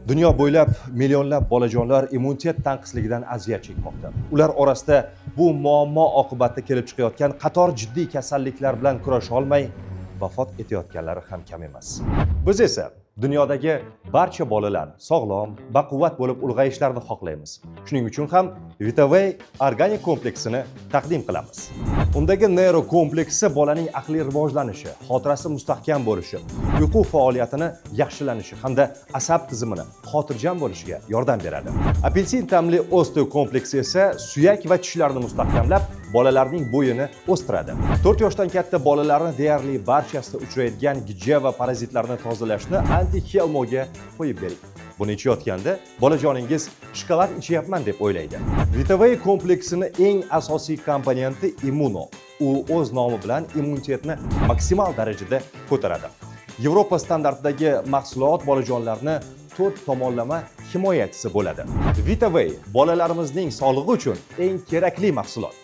Dunyo bo'ylab millionlab bolajonlar immunitet tanqisligidan aziyat chekmoqda. Ular orasida bu muammo oqibatida kelib chiqayotgan qator jiddiy kasalliklar bilan kurasha olmay vafot etayotganlari ham kam emas. Biz esa dunyodagi barcha bolalar sog'lom, baquvvat bo'lib ulg'ayishlarini xohlaymiz. Shuning uchun ham Vitaway organik kompleksini taqdim qilamiz. Undagi neyro kompleksi bolaning aqliy rivojlanishi, xotirasi mustahkam bo'lishi, uyqu faoliyatini yaxshilanishi hamda asab tizimini xotirjam bo'lishiga yordam beradi. Apelsin ta'mli osteo kompleksi esa suyak va tishlarni mustahkamlab, bolalarning bo'yini o'stiradi. 4 yoshdan katta bolalarni deyarli barchasida uchraydigan gijja va parazitlarni tozalashni anti-helmoga qo'yib bering. Buni ichayotganda bolajoningiz shokolad ichyapman deb o'ylaydi. Vitaway kompleksini eng asosiy komponenti immuno. U o'z nomi bilan immunitetni maksimal darajada ko'taradi. Yevropa standartidagi mahsulot bolajonlarni to'rt tomonlama himoyachisi bo'ladi. Vitaway bolalarimizning sog'lig'i uchun eng kerakli mahsulot.